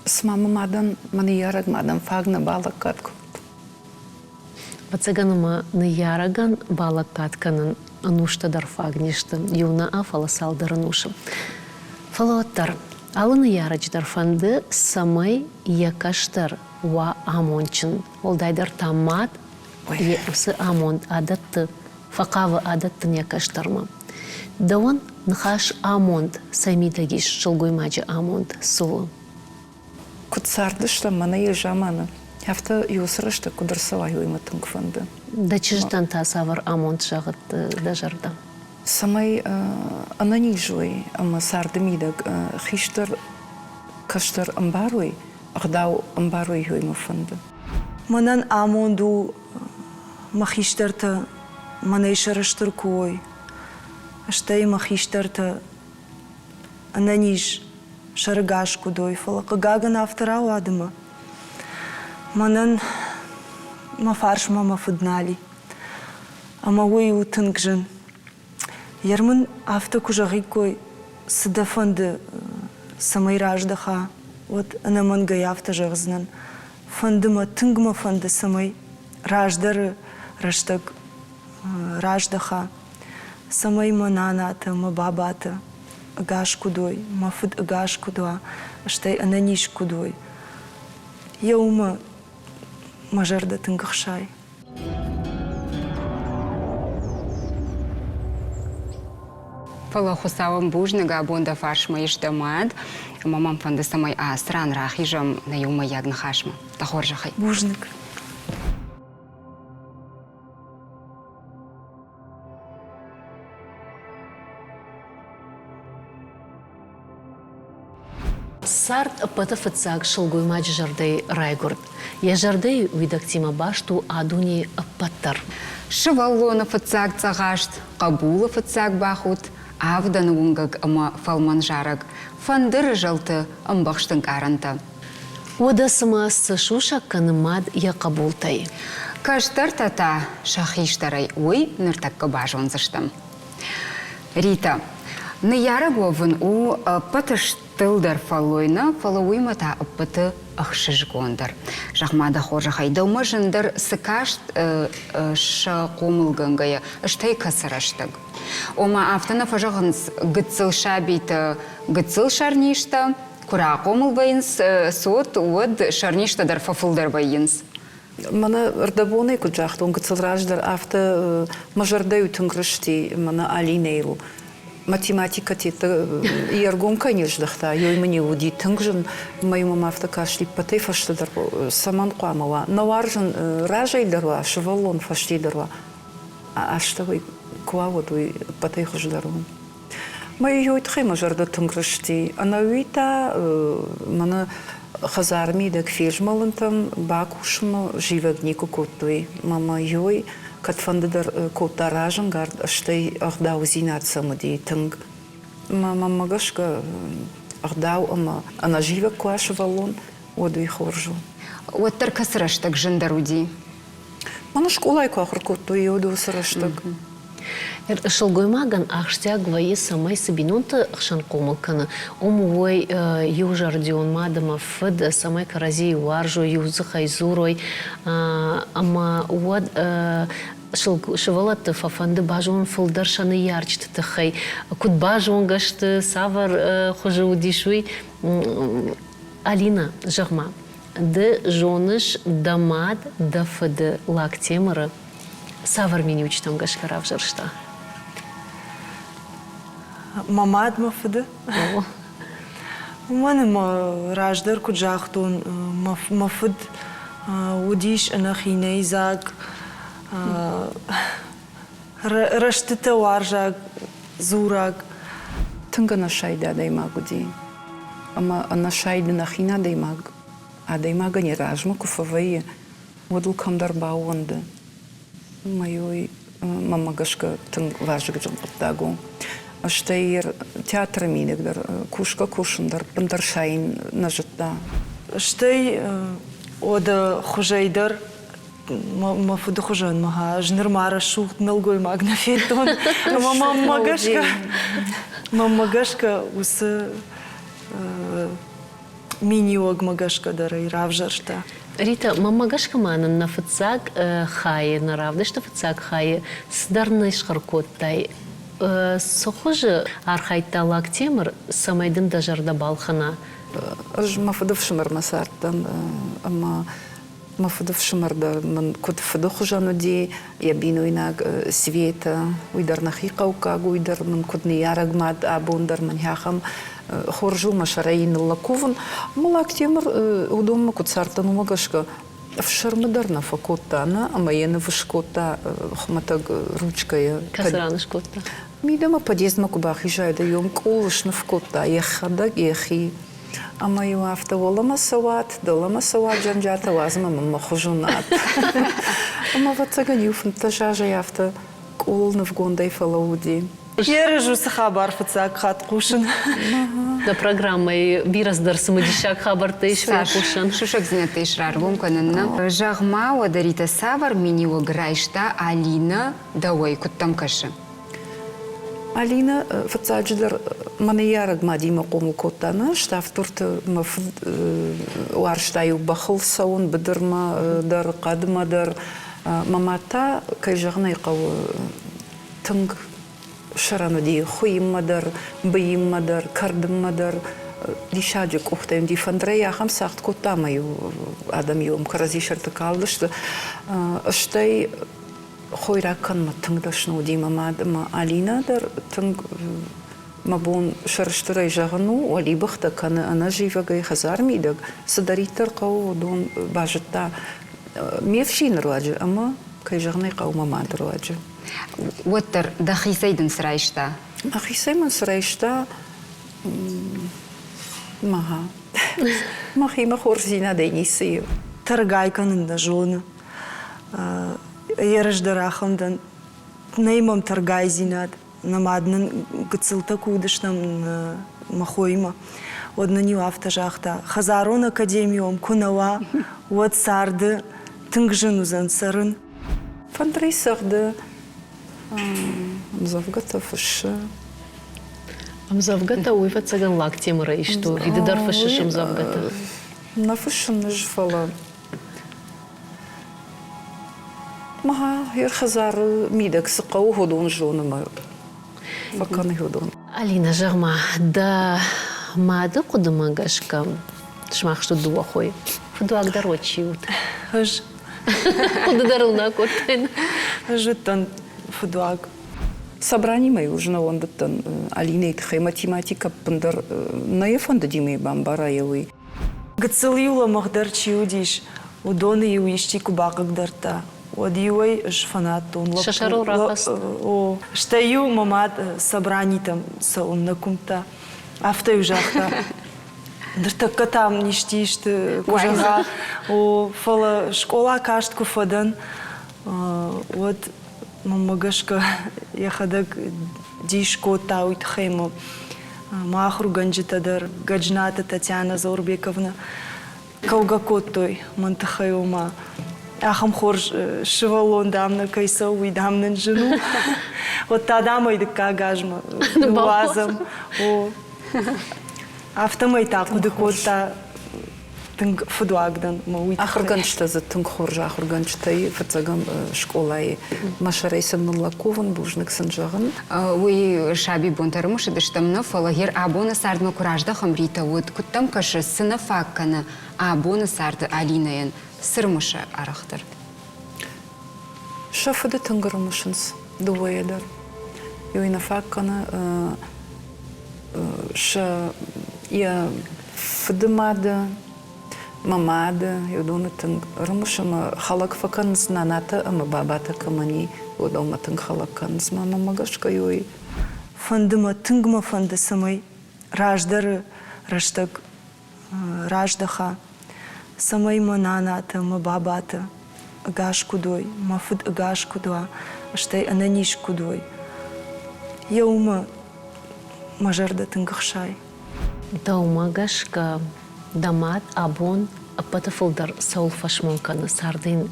Цыма мӕ мадӕн, мӕ ныййарӕг мадӕн фаг нӕ балӕггад кодта. Ӕвӕццӕгӕн ӕмӕ ныййарӕгӕн балӕггад кӕнын ӕнустӕ дӕр фаг не сты, иу нӕ, фӕлӕ цалдӕр ӕнусы. Фӕлӕ уӕддӕр алы ныййарӕджы дӕр фӕнды, цӕмӕй йӕ кӕстӕр уа амондджын, уӕлдайдӕр та мад йӕ уыцы амонд адӕтты, фӕхъавы адӕттын йӕ кӕстӕрмӕ. Дӕуӕн ныхас амонд цӕй мидӕг ис, сылгоймаджы амонд цы у? Куыд цардыстӕм мӕнӕ йӕ заманы, афтӕ иу рӕстӕг куыд ӕрцӕуай, уый мӕ тынг фӕнды. Дӕ чызджытӕн та цавӕр амонд зӕгъыд дӕ зӕрдӕ? Цӕмӕй ӕнӕниз уой ӕмӕ царды мидӕг хистӕр кӕстӕр ӕмбарой, ӕгъдау ӕмбарой, уый мӕ фӕнды. Мӕнӕн амонд у, мӕ хистӕртӕ мӕнӕй сӕрыстыр куы уой, стӕй мӕ хистӕртӕ ӕнӕниз сӕрыгас куыд уой, фӕлӕ хъыгагӕн афтӕ рауад ӕмӕ мӕнӕн мӕ фарсмӕ мӕ фыд нал и. Ӕмӕ уый у тынг зын. Йер мын афтӕ куы зӕгъиккой, цы дӕ фӕнды, цӕмӕй раздӕха, уӕд ӕнӕмӕнгӕй афтӕ зӕгъдзынӕн. Фӕнды мӕ, тынг мӕ фӕнды, цӕмӕй раздӕры рӕстӕг раздӕха, цӕмӕй мӕ нанатӕ, мӕ бабатӕ ӕгас куыд уой, мӕ фыд ӕгас куыд уа, стӕй ӕнӕниз куыд уой. Йе уымӕ мӕ зӕрдӕ тынг ӕхсайы. Фӕлӕ Хуыцауӕн бузныг, абон дӕ фарсмӕ ис дӕ мад, ӕмӕ мӕм фӕнды, цӕмӕй ацы ран рахизӕм нӕ иумӕйаг ныхасмӕ. Дӕ хорзӕхӕй. Бузныг. Цард ӕппӕты фыццаг сылгоймаджы зӕрдӕйы райгуырд. Йӕ зӕрдӕйы уидӕгтимӕ баст у а дунейы ӕппӕт дӕр. Сывӕллоны фыццаг дзӕгъӕст, хъӕбулы фыццаг бахудт, авдӕны уынгӕг ӕмӕ фӕлмӕн зарӕг, фӕндыры зӕлты ӕмбӕхст ӕнкъарӕнтӕ. Уӕдӕ цымӕ цы сусӕг кӕны мад йӕ хъӕбултӕй? Кӕстӕртӕ та сӕ хистӕрӕй уый ныртӕккӕ базондзыстӕм. Рита, ныййарӕг уӕвын у ӕппӕты стылдӕр фӕллой нӕ, фӕлӕ уыимӕ та ӕппӕты ӕхсызгондӕр. Зӕгъ-ма дӕ хорзӕхӕй, дӕумӕ зындӕр цы каст сӕ хъомылгӕнгӕйӕ, стӕй кӕцы рӕстӕг? Ома афтӕ нӕ фӕзӕгъынц гыццыл сабитӕ гыццыл сӕрнизтӕ, куы рахъомыл вӕййынц цот, уӕд сӕрнизтӕ дӕр фӕфылдӕр вӕййынц. Мӕнӕ ӕрдӕбонӕй куыд загътон, гыццыл раздӕр, афтӕ мӕ зӕрдӕ-иу тынг рысти мӕнӕ Алинӕйыл. Математикӕ йе ргом кӕй не здӕхта, уый мын-иу уыди тынг зын. Мӕ-иу мӕм афтӕ касти, ппӕтӕй фӕстӕдӕр цӕмӕн хъуамӕ уа? Нӕ уарзын разӕй дӕр уа, сывӕллон фӕсте дӕр уа. астӕуӕй куы уа, уӕд уый ӕппӕтӕй хуыздӕр у. Мӕ йой тыххӕй мӕ зӕрдӕ тынг рысти. Ӕнӕуи та мӕнӕ хӕдзары мидӕг фезмӕлынтӕм бакусынмӕ зивӕг никуы кодтой. Мӕ мӕ йой кӕдфӕндыдӕр кодта разӕнгард, стӕй ӕгъдаудзинад сӕм уыди тынг. Мӕ мӕнмӕ гӕсгӕ ӕгъдау ӕмӕ ӕнӕзивӕг куы уа сывӕллон, уӕд уый хорз у. Уӕддӕр кӕцы рӕстӕг зындӕр уыди? Мӕнӕ скъолайы куы ахуыр кодтой, уӕд уыцы рӕстӕг. Сылгоймагӕн ахсджиаг вӕййы, цӕмӕй цы бинонты хсӕн хъомыл кӕны, уым уой иузӕрдион мад ӕмӕ фыд, цӕмӕй кӕрӕдзийы уарзой, иу дзыхӕй дзурой. Ӕмӕ уӕд сывӕллӕтты фӕфӕнды базонын фылдӕр сӕ ныййарджыты тыххӕй, куыд базонгӕ сты, цавӕр хуызы уыдис, уый. Алина, зӕгъ-ма, ды зоныс дӕ мад, дӕ фыды Лактемыры цавӕр миниуджытӕм гӕсгӕ равзӕрста? Мӕ мад мӕ фыды. Уымӕн ӕмӕ раздӕр куыд загътон, мӕ фыд уыдис ӕнӕхинӕйдзаг, рӕстытӕ уарзаг, дзураг. Тынг ӕнӕсайд адӕймаг уыди. Ӕмӕ ӕнӕсайд нӕхин адӕймаг адӕймагӕн йӕ размӕ куы фӕвӕййы, уӕд ыл кӕмдӕр баууӕнды. Мӕ мӕнмӕ гӕсгӕ тынг вазыгджын хъуыддаг у. Стӕй театры мидӕг дӕр кусгӕ-кусын дӕр ӕппындӕр сайын нӕ зыдта. Стӕй уӕдӕ хуызӕй дӕр мӕ фыды хуызӕн мӕ ӕз нырма рӕсугъд нӕлгоймаг нӕ федтон. Ӕмӕ мӕнмӕ гӕсгӕ, мӕнмӕ гӕсгӕ уыцы миниуӕгмӕ гӕсгӕ дӕр ӕй равзӕрста. Рита, мӕнмӕ гӕсгӕ ма нын нӕ фыццаг хайы, нӕ равдысты фыццаг хайы цыдӕр нӕ схъӕр кодтай. Цы хуызы архайдта Лактемыр, цӕмӕй дын дӕ зӕрдӕ балхӕна? Ӕз мӕ фыдыфсымӕрмӕ цардтӕн ӕмӕ Мӕ фыдыфсымӕр дӕр мын куыд фыды хуызӕн уыди, йӕ бинойнаг Светӕ, уый дӕр нӕхи хъӕуккаг, уый дӕр мын куыд ныййарӕг мад, абон дӕр мын ахӕм хорз у, мӕ сӕрӕй ныллӕг кувын. Ӕмӕ Лактемыр уыдонмӕ куыд цардтӕн, уымӕ гӕсгӕ ӕфсӕрмы дӕр нӕ фӕкодта, нӕ, ӕмӕ йӕ ныв скодта хуымӕтӕг ручкӕйы. Кӕцы ран скодта? Мидӕмӕ подъездмӕ куы бахизай, дӕ йом къул сныв кодта йӕхӕдӕг йӕхи. Ӕмӕ-иу афтӕ уӕлӕмӕ цӕуат, дӕлӕмӕ цӕуат зӕнджиатӕ уадз ӕмӕ мын мӕ хуыз уынат. Ӕмӕ, ӕвӕццӕгӕн, иу 15 азӕй афтӕ къулыл нывгондӕй фӕлӕууыди. Ерыс уыцы хабар фыццаг хатт хъусын. Нӕ программӕйы бирӕ цыдӕр цымыдисаг хабӕрттӕ ис фехъусӕн. Сусӕгдзинӕдтӕ ис раргом кӕнын нӕ. Зӕгъ-ма, уӕдӕ Ритӕ цавӕр миниуӕг райста Алинӕ дӕуӕй, куыд дӕм кӕсы? Алинӕ, фыццаджыдӕр, мӕ ныййарӕг мадимӕ хъомыл кодта нӕ ставддурты. Мӕ фыд уарзта-иу бӕхыл цӕуын быдырмӕ дӕр, хъӕдмӕ дӕр. Мӕ мад та, кӕй зӕгъын ӕй хъӕуы, тынг сӕрӕн уыди хуыйынмӕ дӕр, быйынмӕ дӕр, кӕрдынмӕ дӕр. Диссаджы къухтӕ уыди. Фӕндырӕй ахӕм цагъд кодта, ӕмӕ-иу адӕм-иу ӕм кӕрӕдзи сӕрты калдысты. Стӕй хойраг кӕнынмӕ тынг дӕсны уыди мӕ мад ӕмӕ Алинӕ дӕр тынг мӕ бон сӕрыстырӕй зӕгъын у, уӕлибӕхтӕ кӕны ӕнӕзивӕгӕй хӕдзармидӕг, цыдӕриддӕр хъӕуы, уыдон базыдта ме фсины руаджы ӕмӕ, кӕй зӕгъын ӕй хъӕуы, мӕ мады руаджы. Уӕддӕр дӕхицӕй дын цы райста? Мӕхицӕй мын цы райста? Мӕ мӕхимӕ хорздзинадӕй ницы и. Тӕргай кӕнын нӕ зоны. Ерыс дӕр ахӕм дӕн. Нӕй мӕм тӕргайдзинад. Нӕ мад нын гыццылтӕ куы уыдыстӕм мӕ хоимӕ, уӕд нын-иу афтӕ загъта, хӕдзарон академи уӕм куы нӕ уа, уӕд царды тынг зын уыдзӕн цӕрын. Фӕндырӕй цӕгъды, ӕмдзӕвгӕтӕ фыссы. Ӕмдзӕвгӕтӕ уый ӕвӕццӕгӕн Лактемырӕй ист у, ды дӕр фыссыс ӕмдзӕвгӕтӕ? Нӕ фыссын ӕз, фӕлӕ Мӕ йе хӕдзары мидӕг цы хъӕуы, уыдон зоны мӕ фӕкӕны уыдон. Алинӕ, зӕгъ-ма, дӕ мады хъуыдымӕ гӕсгӕ сымах стут дыууӕ хойы. Фыдуаг дӕр уӕ чи уыд? Ӕз. Хъуыды дӕр ыл нӕ кодтаин. Ӕз уыдтӕн фыдуаг. Собранимӕ уже нӕ уӕндыдтӕн Алинӕйы тыххӕй математикӕ ӕппындӕр нӕ йӕ фӕндыди мӕ бамбара йӕ уый. Гыццыл-иу лӕмӕгъдӕр чи уыдис, уыдоны-иу исчи куы бахъыгдардта, уӕд-иу ӕй ӕз фӕнадтон. Сӕ сӕрыл рахӕцыд? О, стӕй-иу мӕ мад собранитӕм цӕуын нӕ куымдта. Афтӕ-иу загъта. Ныртӕккӕ та нисти исты куы зӕгъа. О, фӕлӕ скъола каст куы фӕдӕн, уӕд мӕнмӕ гӕсгӕ йӕхӕдӕг дис кодта уый тыххӕй мӕ мӕ ахуыргӕнджытӕ дӕр Гӕджынаты Татьянӕ Заурбековна кӕугӕ кодтой мӕн тыххӕй, ома ахӕм хорз сывӕллон, дам, нӕ кӕй цӕуы, уый, дам, нын зын у. Уӕд та, дам, ӕй дыккаг азмӕ ныууадзӕм. О. Афтӕмӕй та хъуыды кодта тынг фыдуаг дӕн мӕ уый Ахуыргӕнджытӕ дзы тынг хорз ахуыргӕнджытӕй фыццӕгӕм скъолайы мӕ сӕрӕй сын ныллӕг кувын, бузныг сын зӕгъын. Уый сабибонтӕ ӕрымысыдыстӕм нӕ, фӕлӕ гъер абоны цардмӕ куы раздӕхӕм, Ритӕ, уӕд куыд дӕм кӕсы, цы нӕ фаг кӕны абоны царды Алинӕйӕн, цы рымысы арӕхдӕр? Сӕ фыды тынг ӕрымысынц дыууӕйӕ дӕр. Иуӕй нӕ фаг кӕны сӕ йӕ фыды мады, мӕ мады, уыдоны тынг ӕрымысы ӕмӕ хӕлӕг фӕкӕнынц нанатӕ ӕмӕ бабатӕ кӕмӕн и, уыдонмӕ тынг хӕлӕг кӕнынц. Мӕ мамӕ гӕсгӕ уый. Фӕнды мӕ, тынг мӕ фӕнды, цӕмӕй раздӕры рӕстӕг раздӕха, цӕмӕй мӕ нанатӕ, мӕ бабатӕ ӕгас куыд уой, мӕ фыд ӕгас куыд уа, стӕй ӕнӕниз куыд уой. Йӕ уымӕ мӕ зӕрдӕ тынг ӕхсайы. Дӕумӕ гӕсгӕ дӕ мад абон ӕппӕты фылдӕр цӕуыл фӕсмон кӕны, царды йын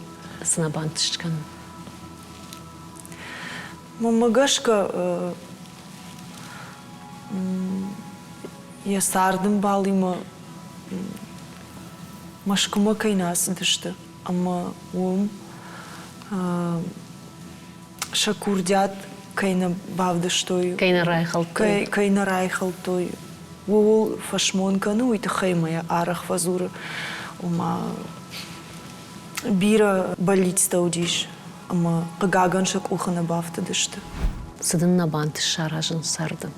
цы нӕ бантыст кӕнын? Мӕнмӕ гӕсгӕ йӕ цардӕмбалимӕ Мӕскуымӕ кӕй нӕ ацыдысты ӕмӕ уым сӕ курдиат кӕй нӕ бавдыстой, кӕй нӕ райхӕлдтой, кӕй нӕ райхӕлдтой, ууыл фӕсмон кӕны, уый тыххӕй мӕ арӕх фӕдзуры, ома бирӕ бӕллицтӕ уыдис ӕмӕ хъыгагӕн сӕ къухы нӕ бафтыдысты. Цы дын нӕ бантыст саразын царды?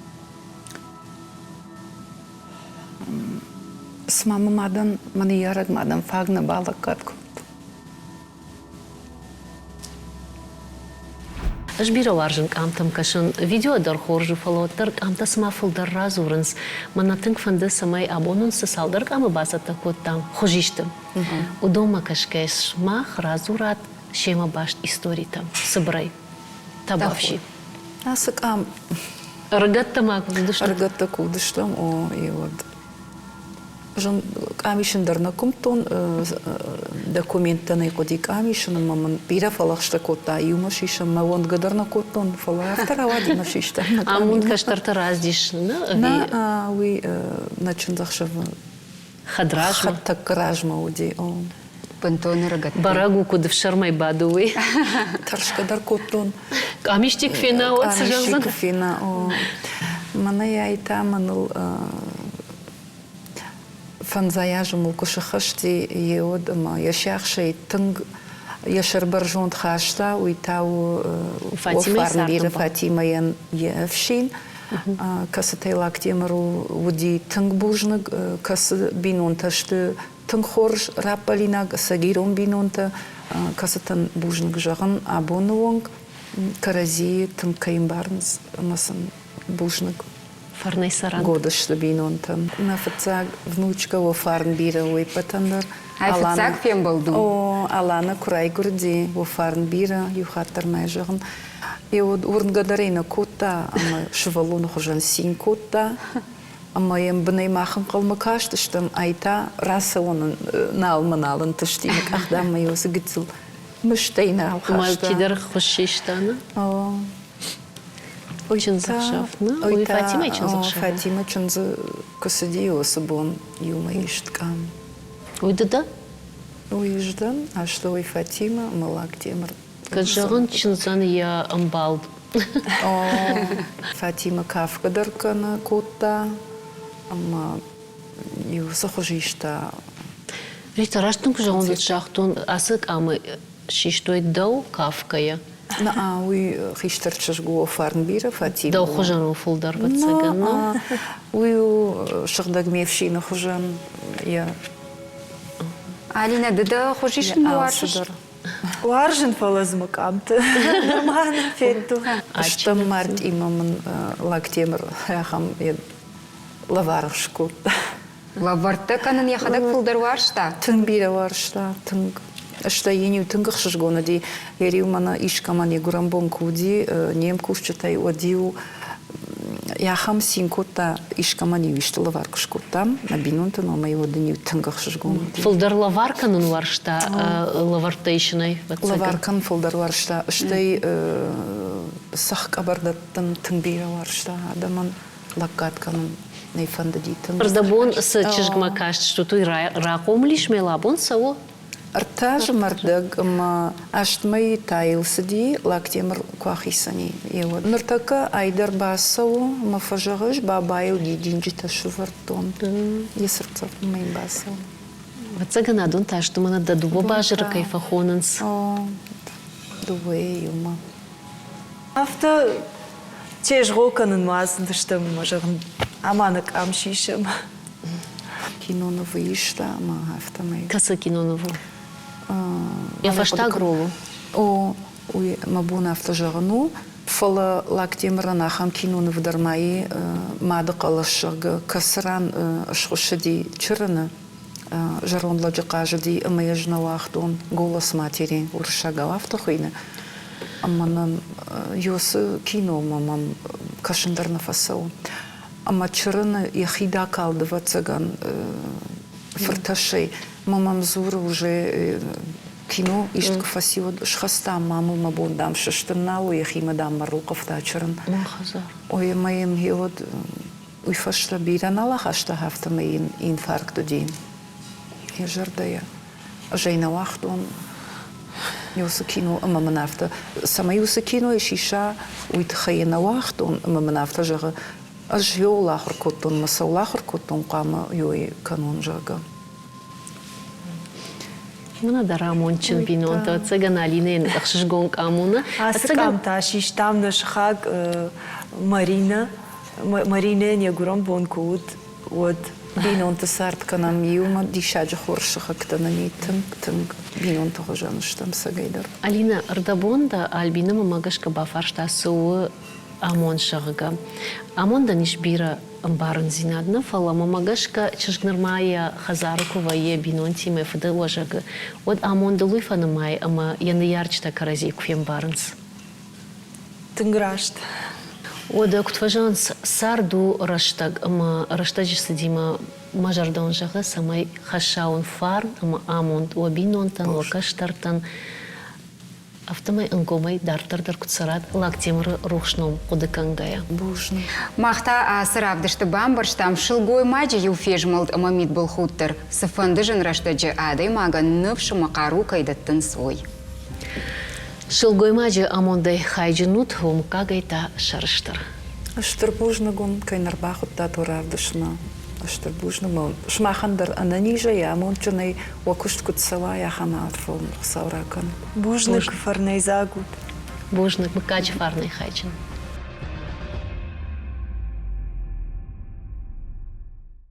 Цыма мӕ мадӕн, мӕ ныййарӕг мадӕн фаг нӕ балӕггад кодтон. Ӕз бирӕ уарзын къамтӕм кӕсын. Видео дӕр хорз у, фӕлӕ уӕддӕр къамтӕ цыма фылдӕр радзурынц. Мӕнӕ тынг фӕнды, цӕмӕй абон уын цы цалдӕр къамы бацӕттӕ кодтам хуызисты, уыдонмӕ кӕсгӕйӕ сымах радзурат семӕ баст историтӕ цыбырӕй. Табуафси. Ацы къам Ӕрыгӕттӕ ма куы уыдыстут? Ӕрыгӕттӕ куы уыдыстӕм, о, уӕд зын къам исын дӕр нӕ куымдтон, документтӕ нӕ хъуыди къам исын ӕмӕ мын бирӕ фӕлӕгъстӕ кодта, иумӕ сисӕм, мӕ уӕндгӕ дӕр нӕ кодтон, фӕлӕ афтӕ рауади мӕ систам. Амонд кӕстӕрты раздис, нӕ? Нӕ, уый нӕ чындзӕхсӕвы Хӕдразмӕ? Тӕккӕ размӕ уыди. О. Бынтон ӕрыгӕттӕ. Бӕрӕг у, куыд ӕфсӕрмӕй бады, уый. Тӕрсгӕ дӕр кодтон. Къамисчик фена, уӕд цы зӕгъдзӕн? Къамисчик фена, о. Мӕнӕ ай та мӕныл фӕндзай азы мыл куы сыххӕсти, йе уӕд ӕмӕ йӕ сиахсӕй тынг йӕ сӕр бӕрзонд хаста, уый та у Фарнбиры Фатимӕйӕн йе ӕфсин. Кӕцытӕй Лактемыр уыди тынг бузныг, кӕцы бинонтӕ сты тынг хорз раппӕлинаг, ӕцӕг ирон бинонтӕ, кӕцытӕн бузныг зӕгъын абоны онг кӕрӕдзийы тынг кӕй ӕмбарынц ӕмӕ сын бузныг. Фӕрнӕй цӕрӕнт. Годысты бинонтӕн. Нӕ фыццаг внучкӕ у фарн бирӕ уый ппӕтӕн дӕр. Ай фыццаг фембӕлд у? О, Алана куы райгуырди, у фарн бирӕ, иу хатт дӕр ма зӕгъын. Уырнгӕ дӕр ӕй нӕ кодта ӕмӕ сывӕллоны хуызӕн цин кодта. Ӕмӕ йӕм бынӕй мах ӕнхъӕлмӕ кастыстӕм, ай та рацӕуын нал мӕ нал ӕнтысти, мӕ къах дам мӕ уыцы гыццыл мыстӕй нал хаста. Чидӕр ххуыс систа, нӕ? О. Чындзӕхсӕв, нӕ? Уый Фатимӕйы чындзӕхсӕв? Фатимӕ чындзы куы цыди, уыцы бон иумӕ ист къам. Уый ды дӕ? Уый ӕз дӕн, астӕуӕй Фатимӕ ӕмӕ Лактемыр. Кӕд зӕгъын, чындзӕн йӕ ӕмбал. Фатимӕ кафгӕ дӕр кӕны кодта ӕмӕ иу цы хуызы иста. Рита, раст дын куы зӕгъон, загътон, ацы къамы систой дӕу кафгӕйӕ. Нӕ, уый хистӕр чызг у фарн бирӕ Фатимӕ. Дӕу хуызӕн у фылдӕр, ӕвӕццӕгӕн. Уый у сыгъдӕг ме фсины хуызӕн. Йӕ Алинӕ, ды дӕ хуызисын уарзыс? Уарзын, фӕлӕ дзы мӕ къамты нырма нӕ федтон. Стӕм мартъимӕ мын Лактемыр ахӕм лӕвар скодта. Лӕвӕрттӕ кӕнын йӕхӕдӕг фылдӕр уарзта? Тынг бирӕ уарзта, тынг. Стӕй йын-иу тынг ӕхсызгон уыди, йӕ-иу мӕнӕ искӕмӕн йӕ гуырӕн бон куы уыди не мкусджытӕй, уӕд-иу ахӕм цин кодта, искӕмӕн-иу исты лӕвар куы скодтам, нӕ бинонты номӕй, уӕд ын-иу тынг ӕхсызгон уыди. Фылдӕр лӕвар кӕнын уарзта лӕвӕрттӕ исынӕй? Лӕвар кӕнын фылдӕр уарзта, стӕй цӕхх къӕбӕр дӕттын тынг бирӕ уарзта адӕмӕн. лӕггад кӕнын нӕ фӕндыди тынг. Ӕрдӕбон цы чызгмӕ кастыстут, уый рахъомыл ис ме абон цӕуы? Ӕртӕ азы мӕрдӕг ӕмӕ аст мӕйы та йыл цыди, Лактемыр куы ахицӕн и, уӕд. Ныртӕккӕ ай дӕр бацӕуы ӕмӕ фӕзӕгъыс, бабайыл дидинджытӕ сывӕрдтон. Йӕ цыртдзӕвӕнмӕ йын бацӕуы. Ӕвӕццӕгӕн, адон та сты мӕнӕ дӕ дыууӕ базыры кӕй фӕхонынц. О, дыууӕйӕ иумӕ. Афтӕ тезгъо кӕнынмӕ ацыдыстӕм ӕмӕ зӕгъын, ӕмӕ нӕ къам сисӕм. Кинонывы иста ӕмӕ афтӕмӕй. Кӕцы киноныв у? Йӕ фӕстаг рол у? О, уый мӕ бон афтӕ зӕгъын у. Фӕлӕ Лактемырӕн ахӕм киноныв дӕр ма и мады хъӕлӕс, зӕгъгӕ, кӕцы ран схуыссыди чырыны, зӕронд лӕджы хъазыди ӕмӕ йӕ ӕз нӕ уагътон голос матери уырыссагау афтӕ хуыйны. Ӕмӕ нӕм Ёсы киномӕ мӕм кӕсын дӕр нӕ фӕцӕуы. Ӕмӕ чырыны йӕхи дакалд, ӕвӕццӕгӕн, фыртӕссӕй. Мӕ мӕм дзуры уже кино ист куы фӕци, уӕд схӕцтам ма мыл мӕ бон, дам, сыстын нал у, йӕхимӕ, дам, мӕ рухъывта чырын. Мӕ хӕдзар. Ой, ӕмӕ йын гъеуӕд Уый фӕстӕ бирӕ нал ахаста, афтӕмӕй йын инфаркт уыди йӕ зӕрдӕйӕ. Ӕз ӕй нӕ уагътон уыцы кино, ӕмӕ мын афтӕ, цӕмӕй уыцы кинойы сиса, уый тыххӕй йӕ нӕ уагътон, ӕмӕ мын афтӕ зӕгъы, ӕз иуыл ахуыр кодтон, мӕ цӕуыл ахуыр кодтон, хъуамӕ йой кӕнон, зӕгъгӕ. Мӕнӕ дӕр амондджын бинонтӕ, ӕцӕгӕн Алинӕйӕн ӕхсызгон къам у, нӕ? Ацы къам та систам нӕ сыхаг Маринӕ Маринӕйӕн йӕ гуырӕн бон куы уыд, уӕд. Бинонты цард кӕнӕм иумӕ, диссаджы хорз сыхӕгтӕ нын и, тынг-тынг бинонты хуызӕн стӕм цӕгӕйдӕр. Алинӕ, ӕрдӕбон дӕ Альбинӕ мӕмӕ гӕсгӕ бафарста, цы у амонд, зӕгъгӕ. Амондӕн ис бирӕ ӕмбарындзинад нӕ, фӕлӕ мӕмӕ гӕсгӕ чызг нырма йӕ хӕдзары куы вӕййы бинонтимӕ фыдыуӕзӕгы, уӕд амондыл уый фӕнымайы ӕмӕ йӕ ныййарджытӕ кӕрӕдзийы куы фембарынц. Тынг раст. Уӕдӕ куыд фӕзӕгъынц, цард у рӕстӕг ӕмӕ рӕстӕджы цыдимӕ мӕ зӕрдӕ уын зӕгъы, цӕмӕй хӕсса уын фарн ӕмӕ амонд уӕ бинонтӕн, уӕ кӕстӕртӕн, афтӕмӕй ӕнгомӕй дарддӕр дӕр куыд цӕрат Лактемыры рухс ном хъуыды кӕнгӕйӕ. Бузныг. Мах та ацы равдысты бамбӕрстам, сылгоймаджы иу фезмӕлд ӕмӕ мидбылхудт дӕр цыфӕнды зын рӕстӕджы адӕймагӕн ныфс ӕмӕ хъару кӕй дӕттынц, уый. Сылгоймаджы амондӕй хайджын ут, мыггагӕй та сӕрыстыр. Стыр бузныг уын, кӕй нӕ рбахуыдтат уӕ равдыстмӕ. Стыр бузныг уын. Сымахӕн дӕр ӕнӕнизӕй, амондджынӕй уӕ куыст куыд цӕуа, ахӕм арфӕ уын Хуыцау ракӕнӕд. Бузныг, фӕрнӕйдзаг ут. Бузныг, мыггаджы фарнӕй хайджын.